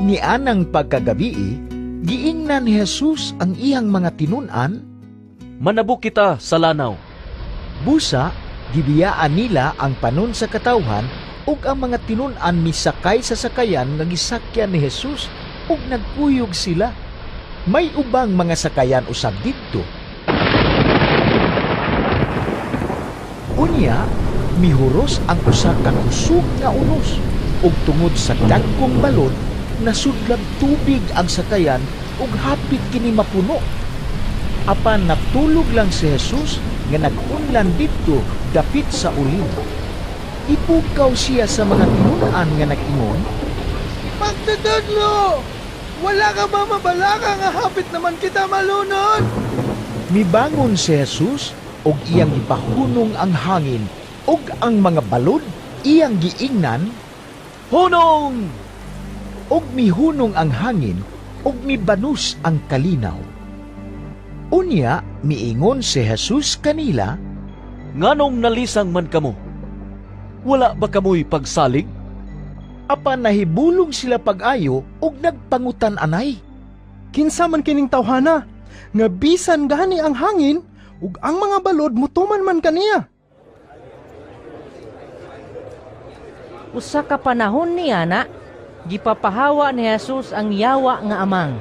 Nianang pagkagabii, giingnan ni Jesus ang iyang mga tinun-an, "Manabok kita sa lanaw." Busa, gibiyaan nila ang panon sa katawhan ug ang mga tinun-an misakay sa sakayan nga gisakyan ni Jesus ug nagkuyog sila. May ubang mga sakayan usab didto. Unya, mihuros ang usa ka kusog nga unos ug tungod sa dagkong balod nasudlag tubig ang sakayan ug hapit kini mapuno. Apan natulog lang si Jesus nga nag-unlan didto dapit sa ulin. Ipukaw siya sa mga tinun-an nga nag-ingon, "Magtutudlo! Wala ka ba mabalaka nga hapit naman kita malunod?" Mibangon si Jesus ug iyang gipahunong ang hangin ug ang mga balod, iyang giingnan, "Hunong!" Ug mihunong ang hangin ug mibanus ang kalinaw. Unya miingon si Jesus kanila, "Nganong nalisang man kamo? Wala ba kamoy pagsalig?" Apan nahibulong sila pag-ayo ug nagpangutan-anay, "Kinsa man kining tawhana nga bisan gani ang hangin ug ang mga balod mutuman man kaniya?" Usa ka panahon niana, gipapahawa ni Jesus ang yawa nga amang.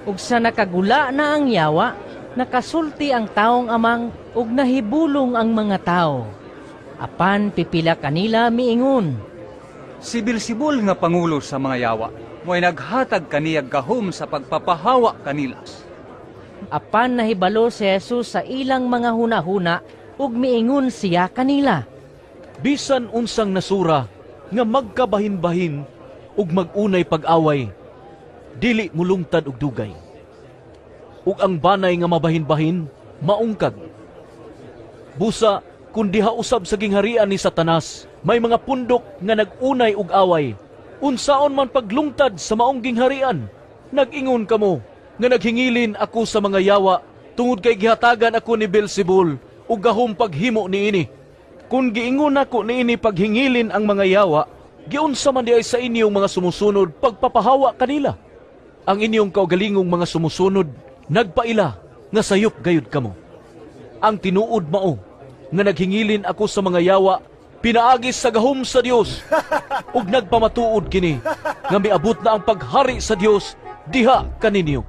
Ug sa nakagula na ang yawa, nakasulti ang taong amang ug nahibulong ang mga tawo. Apan pipila kanila miingon, "Si Beelzebul nga pangulo sa mga yawa, mo'y naghatag kaniya gahom sa pagpapahawa kanila." Apan nahibalo si Jesus sa ilang mga hunahuna ug miingon siya kanila, "Bisan unsang nasura nga magkabahin-bahin ug mag-unay pag-away, dili mulungtad og dugay. Ug ang banay nga mabahin-bahin, maungkag. Busa, kun diha usab sa gingharian ni Satanas, may mga pundok nga nag-unay og away, unsaon man paglungtad sa maong gingharian? Nag-ingon kamo nga naghingilin ako sa mga yawa tungod kay gihatagan ako ni Beelzebul og gahom paghimo niini. Kun giingon nako niini paghingilin ang mga yawa, giunsa man diay sa inyong mga sumusunod pagpapahawa kanila? Ang inyong kaugalingong mga sumusunod nagpaila nga sayop gayud kamo. Ang tinuod mao nga naghingilin ako sa mga yawa pinaagi sa gahom sa Dios, ug nagpamatuod kini nga miabot na ang paghari sa Dios diha kaninyo.